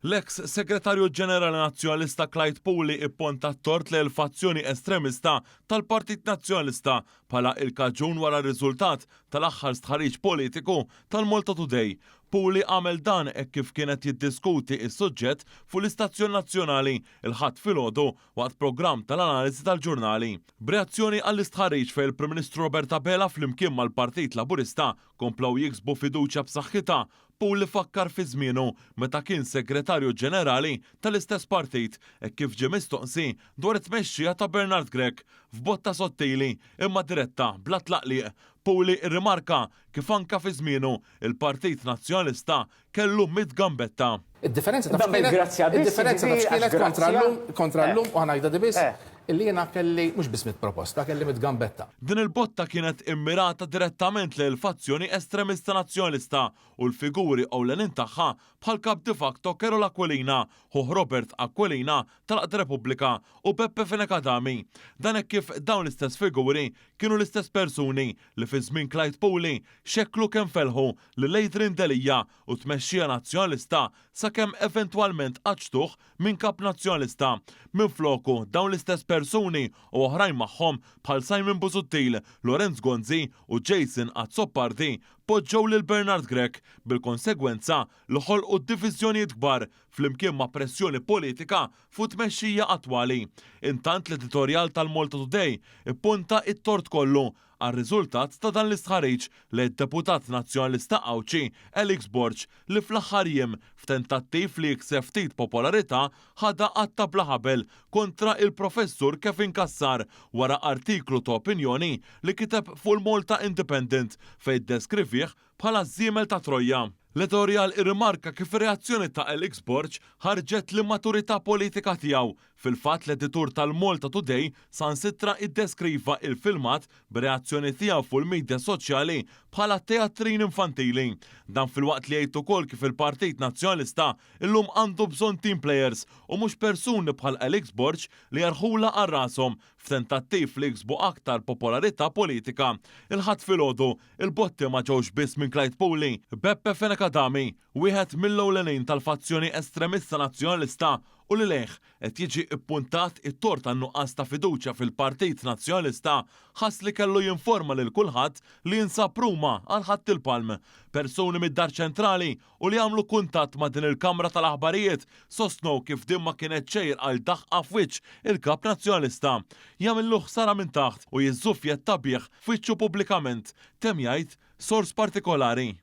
L-eks Segretarju Ġenerali Nazzjonalista Clyde Puli ipponta t-tort lejn il-fazzjoni estremista tal-Partit Nazzjonalista bħala il-kaġun wara r-riżultat tal-aħħar stħarriġ politiku tal-Malta Today. Puli għamel dan hekk kif kien qed jiddiskuti s-suġġett fuq l-istazzjon nazzjonali l-Ħadd filgħodu waqt programm tal-analiżi tal-ġurnali. B'reazzjoni għall-istħarriġ fejn il-Prim Ministru Robert Abela flimkien mal-Partit Laburista komplew jiksbu fiduċja b'saħħitha, Puli fakkar fi żmienu meta kien Segretarju Ġenerali tal-istess partit hekk kif ġie mistoqsi dwar it-tmexxija ta' Bernard Grech. F'botta sottili imma diretta bla tlaqliq, Puli rrimarka kif anke fi żmienu il-Partit Nazzjonalista kellu mit-gambetta. Id-differenza taf x'kienet? Id-differenza taf x'kienet kontra llum, kontra llum, u ħa ngħidha di biss, illi jiena kelli mhux biss mit-proposta, kelli mit-gambetta. Din il-botta kienet immirata direttament lejn il-fazzjoni estremista Nazzjonalista u l-figuri ewlenin tagħha bħall-Kap de facto Karol Aquilina, ħuh Robert Aquilina tal-Għaqda Repubblika u Beppe Fenech Adami. Dan hekk kif dawn l-istess figuri kienu l-istess persuni li fi żmien Clyde Puli xekklu kemm felħu lil Adrian Delia u t-tmexxija Nazzjonalista sakemm eventwalment qaċċtuh minn Kap Nazzjonalista. Minfloku, dawn l-istess persuni u oħrajn magħhom bħal Simon Busuttil, Lawrence Gonzi u Jason Azzopardi poġġew lil Bernard Grech bil-konsegwenza li ħolqu diviżjonijiet kbar flimkien ma' pressjoni politika fuq it-tmexxija attwali. Intant l-editorjal tal-Malta Today ippunta t-tort kollu għar-riżultat ta' dan l-istħarriġ lejn id-deputat Nazzjonalista Għawdxi Alex Borg li fl-aħħar jiem f'tentattiv li jikseb ftit popolarità ħadha qatta' bla ħabel kontra il-Professur Kevin Cassar wara artiklu ta' opinjoni li kiteb fuq il-Malta Independent fejn ddeskrivih bħala ż-żiemel ta' Trojja. L-editorjal irrimarka kif ir-reazzjoni ta' Alex Borg ħarġet l-immaturità politika tiegħu. Fil-fatt l-editur tal-Malta Today saħansitra iddeskriva il-filmat b'reazzjoni tiegħu fuq il-midja soċjali bħala teatrin infantili. Dan filwaqt li jgħid ukoll kif il-Partit Nazzjonalista llum għandu bżonn team players u mhux persuni bħal Alex Borg li jerħulha għal rashom f'tentattiv li jiksbu aktar popolarità politika. Il-Ħadd filgħodu, il-botti ma ġewx biss minn Clyde Puli, Beppe Fenech Adami, wieħed mill-ewlenin tal-fazzjoni estremista Nazzjonalista u li lejh qed jiġi ppuntat it-tort għan-nuqqas ta' fiduċja fil-Partit Nazzjonalista, ħass li kellu jinforma lil kulħadd li jinsab Ruma għal Ħadd il-Palm. Persuni mid-Dar Ċentrali u li għamlu kuntatt ma' din il-kamra tal-aħbarijiet sostnew kif din ma kienet xejn għal daħqa f'wiċċ il-Kap Nazzjonalista. Jagħmillu ħsara minn taħt u jiżżuffjetta bih f'wiċċu pubblikament, temm jgħid sors partikolari.